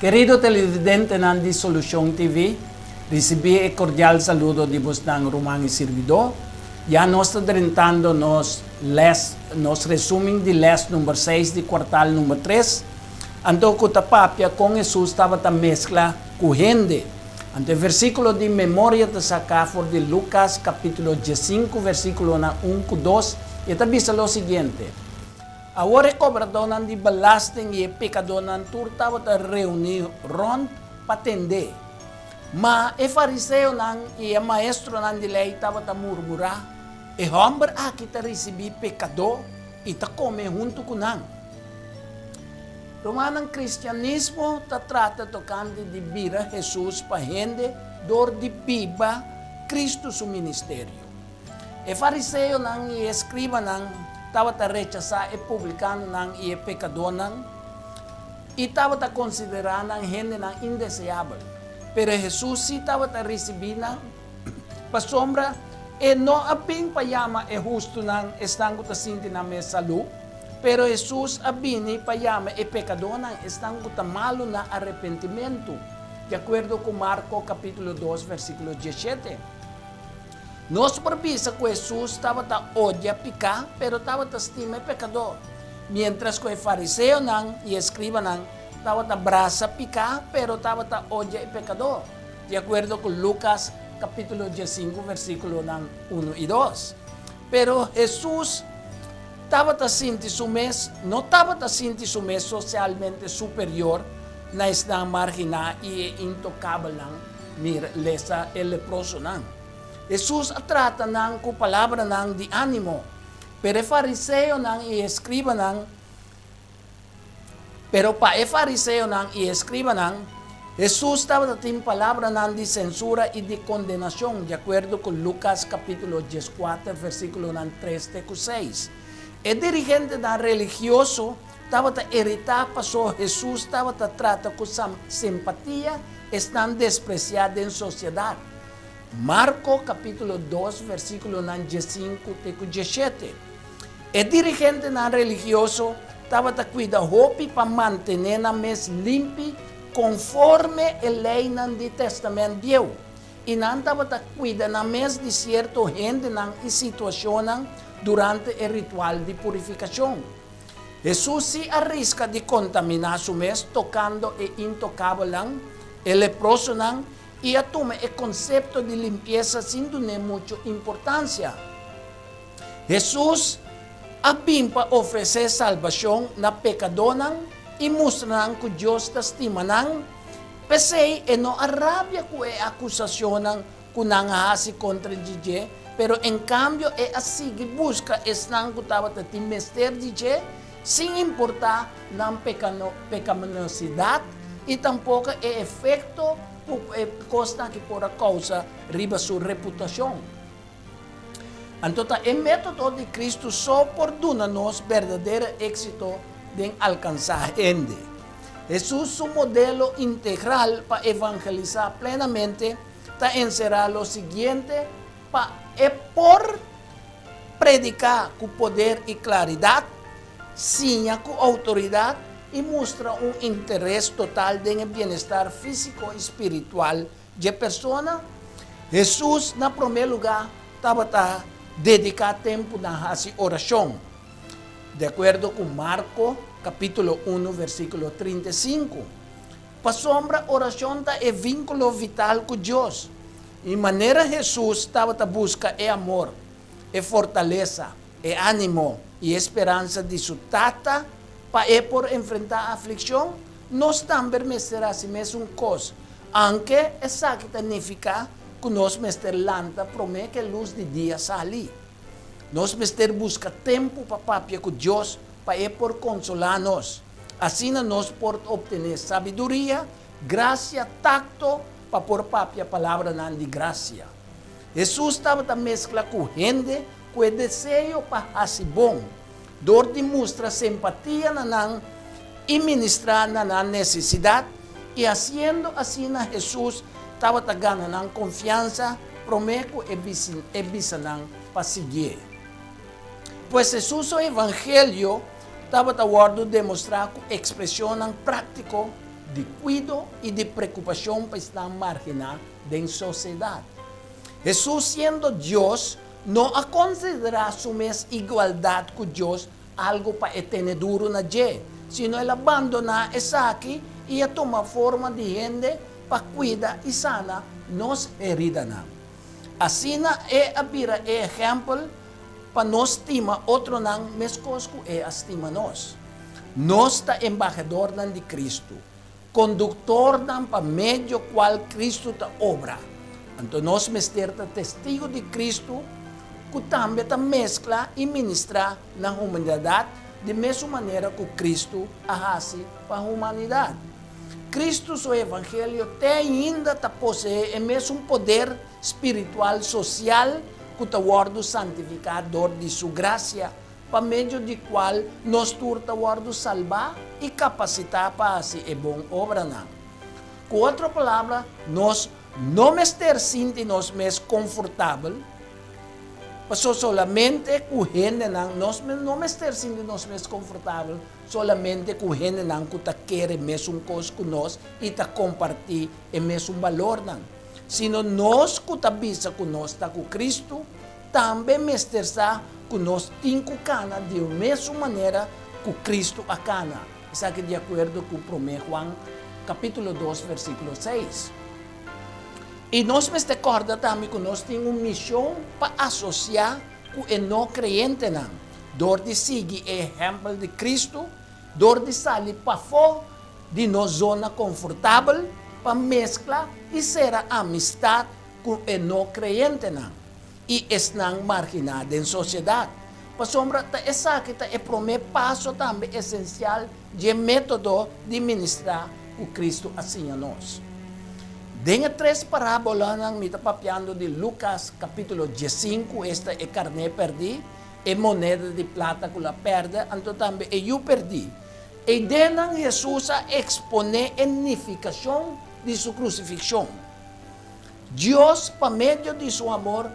Kerido televidentenan di Solucion TV, ricibi e cordial saludo di bosnan ruman y sirbidor. Ya nos ta drentando nos les, nos resumen di les number seis di kwartal number tres. Anto ku ta papia kon Hesus tabata meskla ku hende. Anto e versíkulo di memoria ta saká for di Lukas kapítulo diesinku versíkulonan un ku dos i e ta bisa lo siguiente, Awor e kobradónan di belasting i e pekadónan tur tabata reuní rònt pa tend'é. Ma e fariseonan i e maestronan di lei tabata murmurá, E hòmber aki ta risibí pekadó i ta kome huntu ku nan. Rumannan, kristianismo ta trata tokante di bira Hesus pa hende dor di biba Kristu su ministerio. E fariseonan i e eskribanan tabata rechasá e publikanonan i e pekadónan i tabata konsiderá nan hendenan indeseabel. Pero Hesus sí tabata risibí nan pasobra e no a bin pa yama e hustunan, esnan ku ta sinti nan mes salú. Pero Hesus a bini pa yama e pekadónan, esnan ku ta malu na arepentimentu, di akuerdo ku Marko kapítulo dos versíkulo diesshete. Nos por bisa ku Hesus tabata odia piká, pero tabata stima e pekadó, miéntras ku e fariseonan i e eskribanan tabata brasa piká, pero tabata odia e pekadó, di akuerdo ku Lukas kapítulo diesinku versíkulonan unu i dos. Pero Hesus tabata sinti su mes no tabata sinti su mes sosialmente superior na esnan marginá i e intokabelnan, mira, lesa e leprosonan. Hesus a trata nan ku palabranan di ánimo, pero e fariseonan i e eskribanan Pero pa e fariseonan i e eskribanan, Hesus tabata tin palabranan di sensura i di kondenashon, di akuerdo ku Lukas kapítulo dieskuater versíkulonan tres te ku seis. E dirigentenan religioso tabata iritá pasobra Hesus tabata trata ku simpatia esnan despresiá den sosiedat. Marko kapítulo dos versíkulonan diesinku te ku diesshete. E dirigentenan religioso tabata kuida hopi pa mantené nan mes limpi konforme e leinan di Tèstamènt Bieu, i nan tabata kuida nan mes di sierto hendenan i situashonnan durante e ritual di purifikashon. Hesus sí a riska di kontaminá su mes tokando e intokabelnan, e leprosonan, i a tuma e konsepto di limpiesa sin dun'é muchu importansia. Hesus a bin pa ofresé salbashon na pekadónan i mustra nan ku Dios ta stima nan. P'esei e no a rabia ku e akusashonnan ku nan a hasi kontra di dje, pero en kambio e a sigui buska esnan ku tabata tin mester di dje, sin importá nan pekaminosidat i tampoko e efekto ku e kosnan aki por a kousa riba su reputashon. Anto ta e método di Kristu so por duna nos berdadero éksito den alkansá hende. Hesus su modelo integral pa evangelisá plenamente ta enserá lo siguiente pa e por prediká ku poder i klaridat, siña ku outoridat i mustra un interes total den e bienestar físiko i spiritual Dje persona, Hesus na promé lugá tabata dediká tempu na hasi orashon, di akuerdo ku Marko kapítulo unu versíkulo 35. Pasobra orashon ta e vínkulo vital ku Dios, i manera Hesus tabata buska e amor, e fortalesa, e ánimo i e speransa di su Tata pa e por enfrentá aflikshon, nos tambe mester hasi mesun kos. Anke esaki ta nifiká ku nos mester lanta promé ku e lus di dia sali. Nos mester buska tempu pa papia ku Dios pa e por konsolá nos. Asina nos por optené sabiduria, grasia, takto pa por papia palabranan di grasia. Hesus tabata meskla ku hende ku e deseo pa hasi bon, dor di mustra simpatia na nan i ministrá na nan nesesidat, i hasiendo asina Hesus tabata gana nan konfiansa promé ku e e bisa nan pa siguié. Pues Hesus su evangelio tabata wòrdu demostrá ku ekspreshonnan práktiko. di kuido i di preokupashon pa esnan marginá den sosiedat. Hesus, siendo Dios, no a konsiderá su mes igualdat ku Dios algu pa e tene duru na dje, sino el a bandoná esaki i a tuma forma di hende pa kuida i sana nos heridanan. Asina e a bira e ehèmpel pa nos stima otronan meskos ku e a stima nos. Nos ta embahadornan di Kristu, konduktornan pa medio kual Kristu ta obra. Anto nos mester ta testigu di Kristu ku tambe ta meskla i ministrá na humanidat di mesun manera ku Kristu a hasi pa humanidat. Kristu su evangelio te ainda ta poseé e mesun poder spiritual sosial ku ta wòrdu santifiká dor di su grasia, pa medio di kual nos tur ta wòrdu salbá i kapasitá pa hasi e bon obranan. Ku otro palabra, nos no mester sinti nos mes konfortabel paso solamente ku hendenan, nos no mester sinti nos mes konfortabel solamente ku hendenan ku ta kere mesun kos ku nos i ta kompartí e mesun balornan, sino nos ku ta bisa ku nos ta ku Kristu, Tambe mester sa ku nos tin ku kana di e mesun manera ku Kristu a kana. Esaki di akuerdo ku Promé Juan kapítulo dos versíkulo seis. I nos mester kòrda tambe ku nos tin un mishon pa asosiá ku e no kreyentenan dor di sigui e ehèmpel di Kristu, dor di sali pafó di nos zona konfortabel pa meskla i sera amistat ku e no kreyentenan. i esnan marginá den sosiedat. Pasobra ta esaki ta e promé paso tambe esensial dje método di ministrá ku Kristu a siña nos. Den e tres parábolanan mi ta papiando di Lukas kapítulo diesinku, esta e karné pèrdí, e moneda di plata ku la pèrdè, anto tambe e yu pèrdí. Eidenan Hesus a eksponé e nifikashon di su krusifikshon. Dios, pa medio di su amor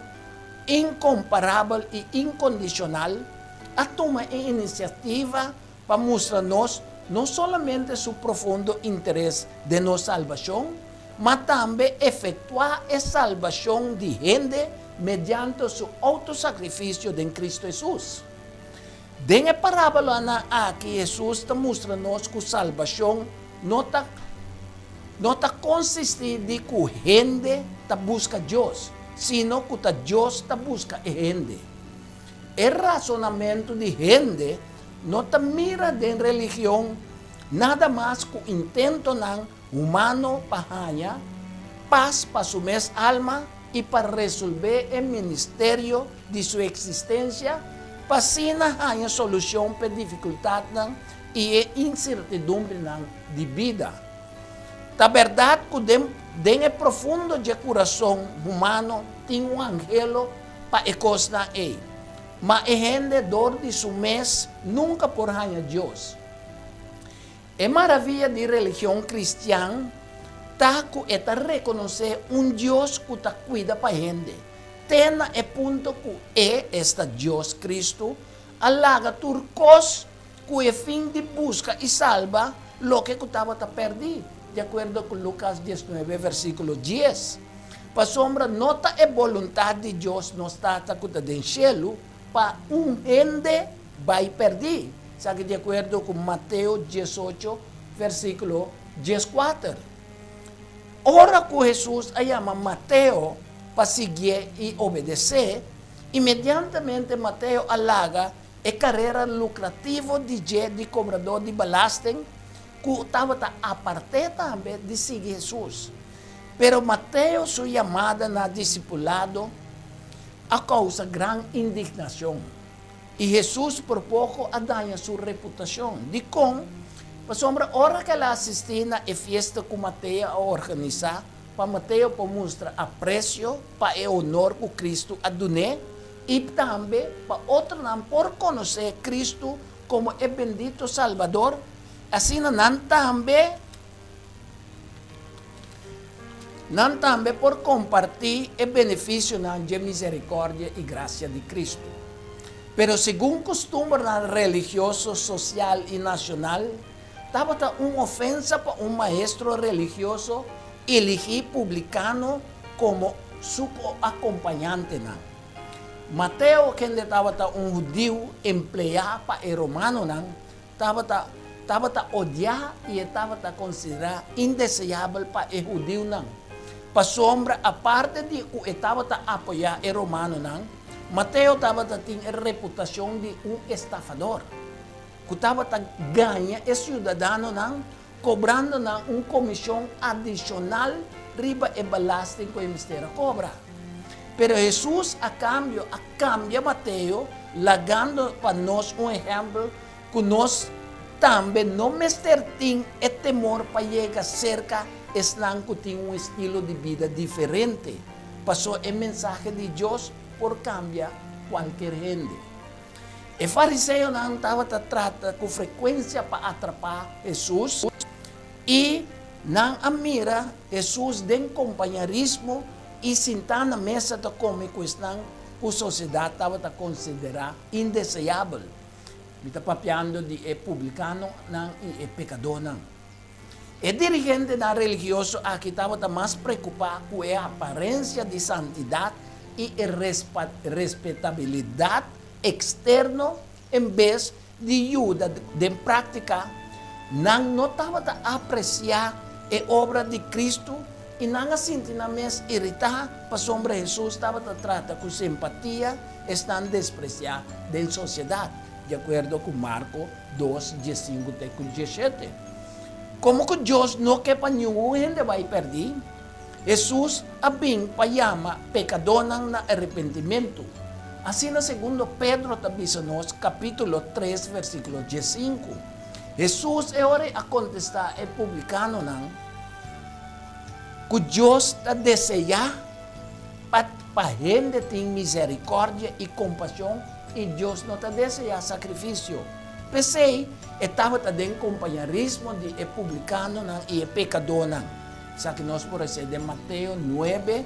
inkomparabel i inkondishonal, a tuma e inisiativa pa mustra nos no solamente su profundo interes den nos salbashon, ma tambe efektuá e salbashon di hende mediante su outosakrifisio den Kristu Hesus. Den e parábolanan aki Hesus ta mustra nos ku salbashon no ta no ta konsistí di ku hende ta buska Dios, sino ku ta Dios ta buska e hende. E rasonamentu di hende no ta mira den religion nada mas ku intentonan humano pa haña pas pa su mes alma i pa resolvé e ministerio di su eksistensia pa asina haña solushon p'e difikultatnan i e insertidumbrenan di bida. Ta bèrdat ku den den e profundo dje kurason humano tin un anhelo pa e kosnan ei, ma e hende dor di su mes nunka por haña Dios. E maravia di religion kristian ta ku e ta rekonosé un Dios ku ta kuida pa hende, te na e punto ku e, esta Dios Kristu, a laga tur kos ku e fin di buska i salba loke ku tabata pèrdí, di akuerdo ku Lukas diesnuebe versíkulo dies. Pasobra no ta e boluntat di Dios nos Tata ku ta den shelu pa un hende bai pèrdí. Esaki di akuerdo ku Mateo diesocho versíkulo dieskuater. Ora ku Hesus a yama Mateo pa siguié i obedes'é, inmediatamente Mateo a laga e karera lukrativo di dje di kobradó di belasting ku tabata apart'é tambe di sigui Hesus. Pero Mateo su yamada na disipulado a kousa gran indignashon. I Hesus por poko a daña su reputashon. Dikon? Pasobra ora ku el a asistí na e fiesta ku Mateo a organisá pa Mateo por mustra apresio pa e onor ku Kristu a dun'é i tambe pa otronan por konosé Kristu komo e bendito Salbador, asina nan tambe Nan tambe por kompartí e benefisionan dje miserikòrdia i grasia di Kristu. Pero segun kustumbernan religioso, sosial i nashonal, Tabata un ofensa pa un maestro religioso eligí publikano komo su akompañantenan. Mateo, kende tabata un hudiu empleá pa e romanonan, tabata tabata odiá i e tabata konsiderá indeseabel pa e hudiunan. Pasobra aparte di ku e tabata apoyá e romanonan, Mateo tabata tin e reputashon di un estafador, ku tabata gaña e siudadanonan kobrando nan un komishon adishonal riba e belasting ku e mester a kobra. Pero Hesus a kambio a kambia Mateo, lagando pa nos un ehèmpel ku nos tambe no mester tin e temor pa yega serka esnan ku tin un estilo di bida diferente, pasobra e mensahe di Dios por kambia kualker hende. E fariseonan tabata trata ku frekuensia pa atrapá Hesus, i nan a mira Hesus den kompañerismo i sintá na mesa ta kome ku esnan ku sosiedat tabata konsiderá indeseabel. Mi ta papiando di e publikanonan i e pekadónan. E dirigentenan religioso aki tabata mas preokupá ku e aparensia di santidat i e respetabilidat eksterno en bes di yuda den práktika. Nan no tabata apresiá e obra di Kristu i nan a sinti nan mes iritá pasobra Hesus tabata trata ku simpatia esnan despresiá den sosiedat, di akuerdo ku Marko dos, diesinku te ku dieshete. Komo ku Dios no ke pa niun hende bai pèrdí, Hesus a bin pa yama pekadónan na arepentimentu. Asina Segundo Pedro ta bisa nos, kapítulo tres, versíkulo diesinku. Hesus e ora ei a kontestá e publikanonan ku Dios ta deseá pa pa hende tin miserikòrdia i kompashon i Dios no ta deseá sakrifisio. P'esei, e tabata den kompañerismo di e publikanonan i e pekadónan. Esaki nos por hesé den Mateo nuebe,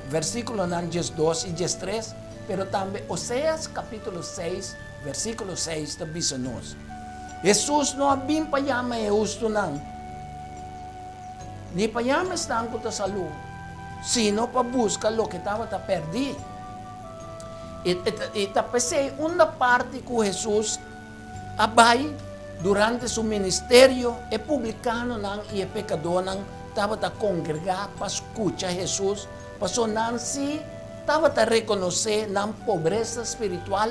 versíkulonan diesdos i diestres, pero tambe Oseas kapítulo seis, versíkulo seis ta bisa nos, Hesus no a bin pa yama e hustunan, ni pa yama esnan ku ta salú, sino pa buska loke tabata pèrdí. I ta p'esei unda parti ku Hesus a bai durante su ministerio, e publikanonan i e pekadónan tabata kongregá pa skucha Hesus, pasobra nan sí tabata rekonosé nan pobresa spiritual,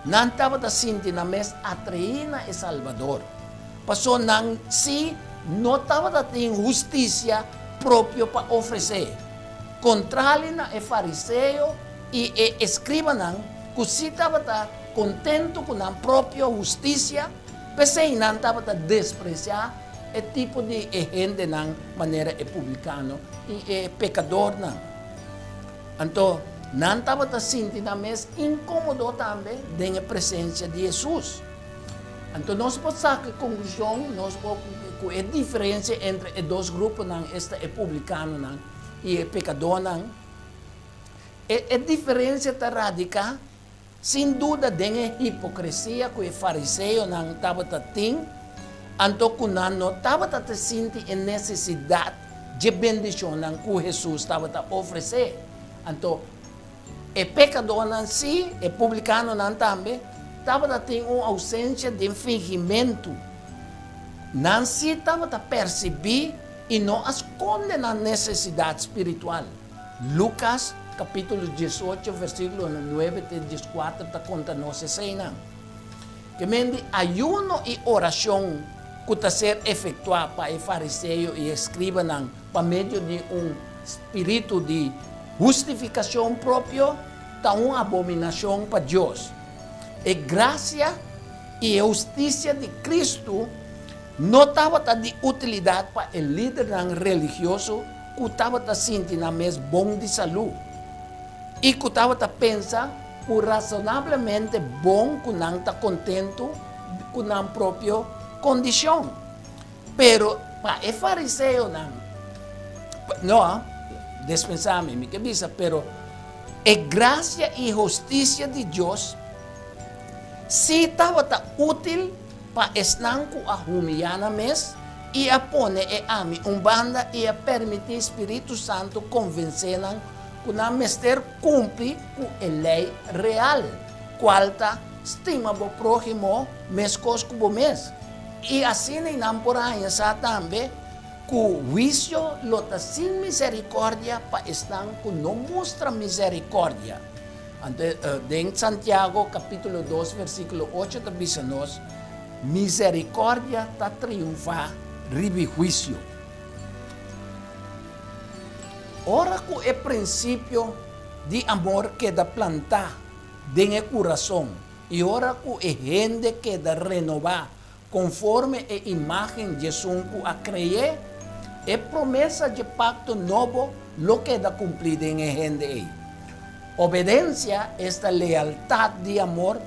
nan tabata sinti nan mes atraí na e Salbador, pasobra nan sí no tabata tin hustisia propio pa ofresé. Kontrali na e fariseo i e eskribanan ku sí tabata kontentu ku nan propio hustisia, p'esei nan tabata despresiá e tipo di e hendenan manera e publikano i e pekadornan. Anto, nan tabata sinti nan mes inkómodo tambe den e presensia di Hesus. Anto nos por saka e konklushon nos por ku e diferensia entre e dos gruponan, esta e publikanonan i e pekadónan, E e diferensia ta radiká sin duda den e hipokresia ku e fariseonan tabata tin, anto ku nan no tabata ta sinti e nesesidat dje bendishonnan ku Hesus tabata ofresé. Anto, e pekadónan sí, e publikanonan tambe, tabata tin un ousensia den fingimentu. Nan sí tabata persibí i no a skonde nan nesesidat spiritual. Lukas kapítulo diesocho versíkulonan nuebe te dieskuater ta konta nos eseinan. Ke men di ayuno i orashon ku ta ser efektuá pa e fariseo i eskribanan pa medio di un spiritu di hustifikashon propio ta un abominashon pa Dios. E grasia i e hustisia di Kristu no tabata di utilidat pa e lidernan religioso ku tabata sinti nan mes bon di salú i ku tabata pensa ku rasonablemente bon ku nan ta kontentu ku nan propio kondishon. Pero pa e fariseonan, no, dispensá mi, mi ke bisa, pero e grasia i hustisia di Dios sí tabata útil. Pa esnan ku a humiyá nan mes i a pone e ami un banda i a permití Spiritu Santu konvensé nan ku nan mester kumpli ku e lei real, kual ta, Stima bo próhimo meskos ku bo mes. I asina nan por haña sa tambe ku huisio lo ta sin miserikòrdia pa esnan ku no mustra miserikòrdia. Anto den Santiago kapítulo dos versíkulo ocho ta bisa nos, Miserikòrdia ta triunfá riba huisio. Ora ku e prinsipio di amor keda plantá den e kurason i ora ku e hende keda renobá Konforme e imágen dj'esun ku a kre'é, e promesa dje pakto nobo lo keda kumplí den e hende ei. Obedensia, esta lealtat di amor,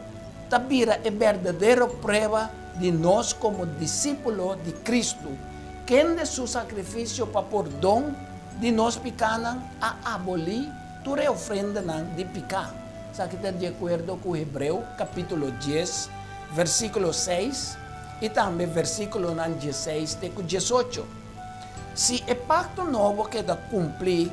ta bira e berdadero prueba di nos komo disípulo di Kristu, kende su sakrifisio pa pordon di nos pikánan a abolí tur e ofrendanan di piká. Esaki ta di akuerdo ku Hebreo kapítulo dies, versíkulo seis i tambe versíkulonan dieseis te ku diesocho. Si e pakto nobo keda kumplí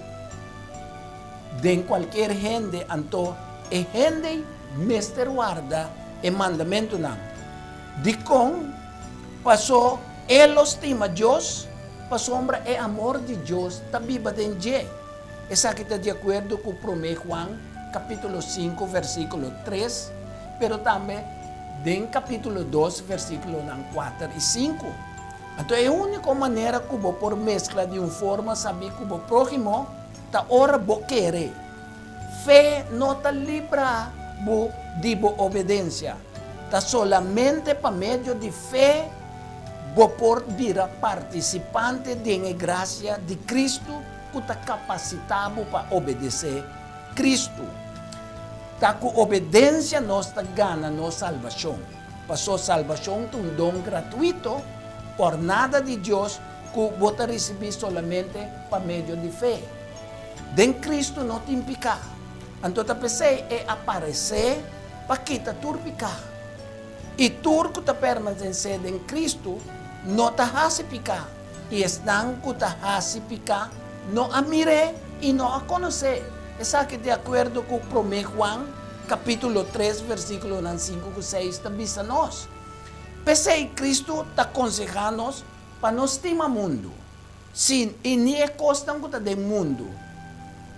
den kualkier hende, anto e hende mester warda e mandamentunan. Dikon? Pasó e lo stima Dios, pasobra e amor di Dios ta biba den dje. Esaki ta di akuerdo ku Promé Juan kapítulo sinku versíkulo tres, pero tambe den kapítulo dos versíkulonan kuater i sinku. Anto e úniko manera ku bo por meskla di un forma sabí ku bo próhimo ta ora bo kere. Fe no ta libra bo di bo obedensia. Ta solamente pa medio di fe bo por bira partisipante den e grasia di Kristu ku ta kapasitá bo pa obedesé Kristu. Ta ku obedensia nos ta gana nos salbashon, pasó salbashon ta un don gratuito, pòrnada di Dios, ku bo ta risibí solamente pa medio di fe. Den Kristu no tin piká, anto ta p'esei e a paresé pa kita tur piká. I tur ku ta permanesé den Kristu no ta hasi piká. I esnan ku ta hasi piká no a mir'é i no a konos'é. Esaki di akuerdo ku Promé Juan kapítulo tres versíkulonan sinku ku seis ta bisa nos. P'esei Kristu ta konsehá nos pa no stima mundu, sí, i ni e kosnan ku ta den mundu.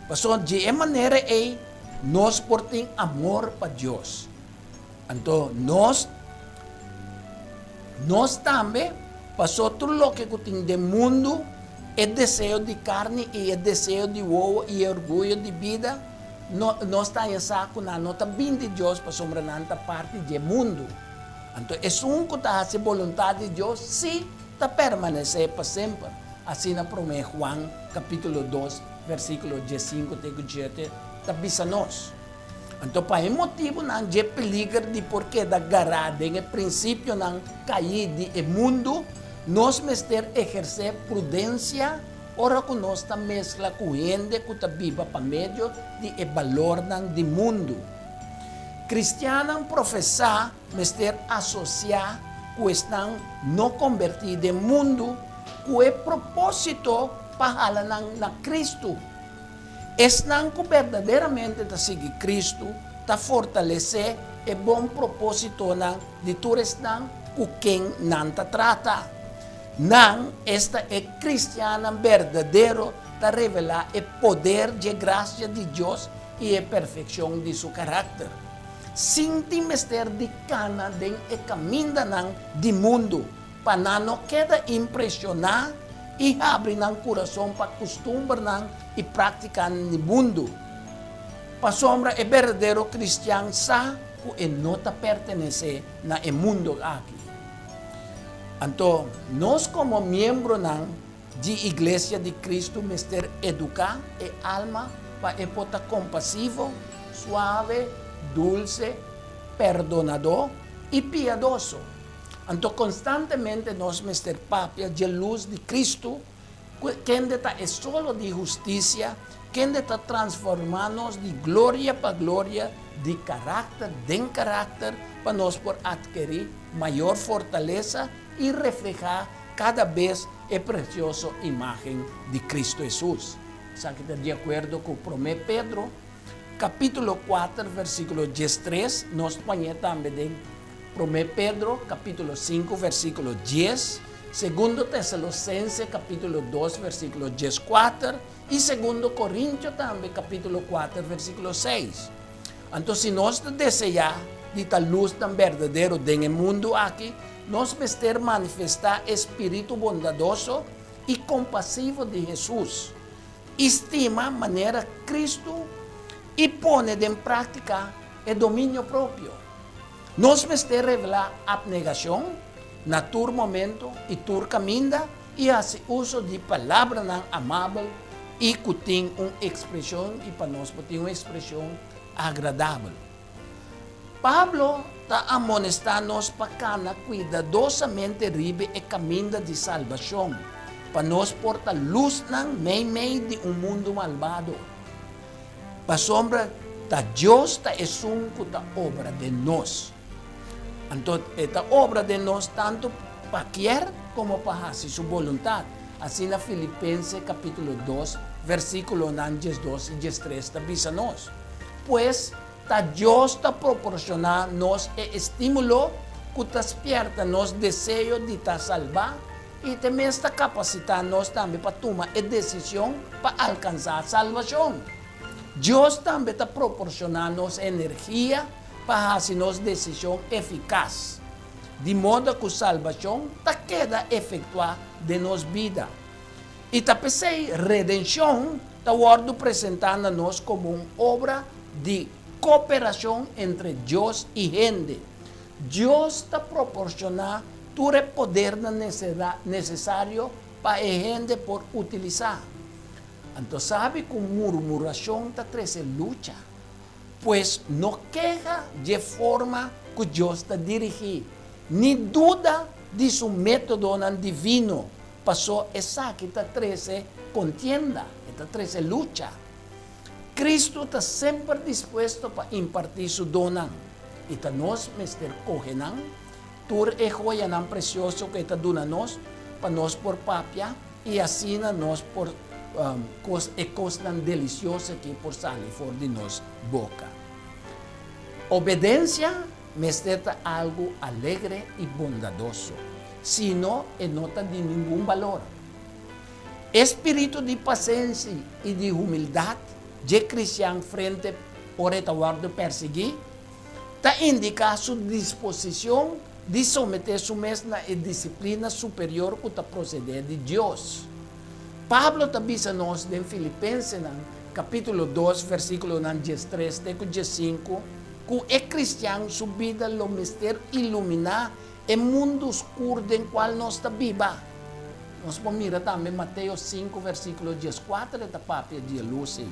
Pasobra di e manera ei nos por tin amor pa Dios. Anto nos, nos tambe, pasó tur loke ku tin den mundu, e deseo di karni i e deseo di wowo i e orguyo di bida, no, nos ta haña sa ku nan no ta bin di Dios pasobra nan ta parti dje mundu. Anto esun ku ta hasi boluntat di Dios sí ta permanesé pa semper. Asina Promé Juan kapítulo dos versíkulo diesinku te ku djete ta bisa nos. Anto pa e motibunan dje peliger di por keda gará den e prinsipionan kaí di e mundu, nos mester ehersé prudensia ora ku nos ta meskla ku hende ku ta biba pa medio di e balornan di mundu. Kristiannan profesá mester asosiá ku esnan no kombertí den mundu ku e propósito pa hala nan na Kristu. Esnan ku berdaderamente ta sigui Kristu ta fortalesé e bon propósitonan di tur esnan ku ken nan ta trata. Nan, esta e kristiannan berdadero, ta revelá e poder dje grasia di Dios i e perfekshon di su karakter. Sin tin mester di kana den e kamindanan di mundu, pa nan no keda impreshoná i habri nan kurason pa kustumbernan i práktikanan di mundu. Pasobra e berdadero kristian sa ku e no ta pertenesé na e mundu aki. Anto, nos komo miembronan di Iglesia di Kristu mester eduká e alma pa e por ta kompasivo, suave, dulse, perdonadó i piadoso. Anto konstantemente nos mester papia dje lus di Kristu, ku kende ta e solo di hustisia. kende ta transformá nos di gloria pa gloria, di karakter den karakter, pa nos por atkerí mayor fortalesa i reflehá kada bes e presioso imágen di Kristu Hesus. Esaki ta di akuerdo ku Promé Pedro kapítulo kuater versíkulo diestres, nos pañ'é tambe den Promé Pedro kapítulo sinku versíkulo dies, Segundo Tesalosense kapítulo dos versíkulo dieskuater i Segundo Korintio tambe kapítulo kuater versíkulo seis. Anto si nos ta deseá di ta lusnan berdadero den e mundu aki, nos mester manifestá e spiritu bondadoso i kompasivo di Hesus, i stima manera Kristu i pone den práktika e dominio propio. Nos mester revelá apnegashon na tur momento i tur kaminda i hasi uso di palabranan amabel i ku tin un ekspreshon i pa nos por tin un ekspreshon agradabel. Pablo ta amonestá nos pa kana kuidadosamente riba e kaminda di salbashon, pa nos por ta lusnan meimei di un mundu malbado. Pasobra ta Dios ta esun ku ta obra den nos. Anto e ta obra den nos tantu pa kier komo pa hasi su boluntat. Asina Filipense kapítulo dos, versíkulonan diesdos i diestres ta bisa nos. Pues, ta Dios ta proporshoná nos e estímulo ku ta spièrta nos deseo di ta salbá i te mes ta kapasitá nos tambe pa tuma e desishon pa alkansá salbashon. Dios tambe ta proporshoná nos energia pa hasi nos desishon efikas, di moda ku salbashon ta keda efektuá den nos bida. I ta p'esei redenshon ta wòrdu presentá na nos komo un obra di koperashon entre Dios i hende. Dios ta proporshoná tur e podernan nesesario pa e hende por utilisá. Anto sabi ku murmurashon ta trese lucha. Pues no keha dje forma ku Dios ta dirigí, ni duda di su métodonan divino, pasó esaki ta trese kontienda, e ta trese lucha. Kristu ta semper dispuesto pa impartí su donnan, i ta nos mester kohe nan, tur e hoyanan presioso ku e ta duna nos, pa nos por papia i asina nos por kos e kosnan delisioso aki por sali for di nos boka. Obedensia mester ta algu alegre i bondadoso, sino e no ta di ningun balor. E spiritu di pasenshi i di humildat dje kristian frente ora e ta wòrdu persiguí ta indiká su disposishon di someté su mes na e disiplina superior ku ta prosedé di Dios. Pablo ta bisa nos den Filipensenan kapítulo dos versíkulonan diestres te ku diesinku ku e kristian su bida lo mester iluminá e mundu skur den kual nos ta biba. Nos por mira tambe Mateo sinku versíkulo dieskuater e ta papia di e lus ei.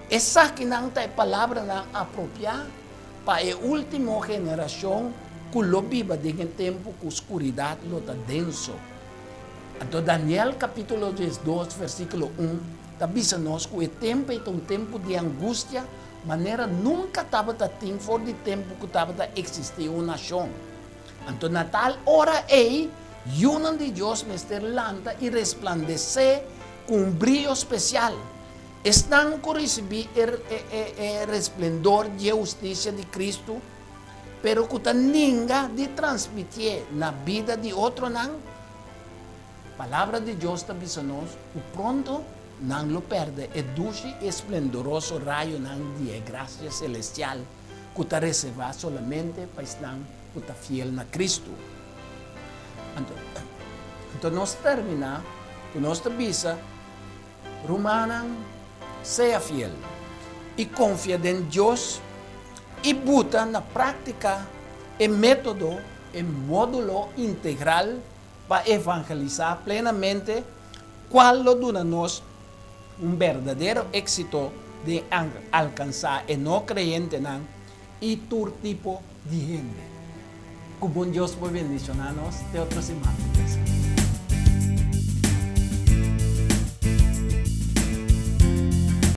Esakinan ta e palabranan apropiá pa e último generashon ku lo biba den e tempu ku skuridat lo ta denso. Anto Daniel kapítulo diesdos versíkulo un ta bisa nos ku e tempu ei ta un tempu di angustia manera nunka tabata tin for di tempu ku tabata eksistí un nashon. Anto na tal ora ei yunan di Dios mester lanta i resplandesé ku un brio spesial. Esnan ku risibí e resplendor dje hustisia di Kristu, pero ku ta ninga di transmitié na bida di otronan, Palabra di Dios ta bisa nos ku pronto nan lo pèrdè e dushi i esplendoroso rayonan di e grasia selestial ku ta reservá solamente pa esnan ku ta fiel na Kristu. Anto, anto nos terminá ku nos ta bisa, Rumannan, sea fiel i konfia den Dios i buta na práktika e método, e módulo integral pa evangelisá plenamente, kual lo duna nos un berdadero éksito den alkansá e no kreyentenan i tur tipo di hende. Ku bon Dios por bendishoná nos te otro siman.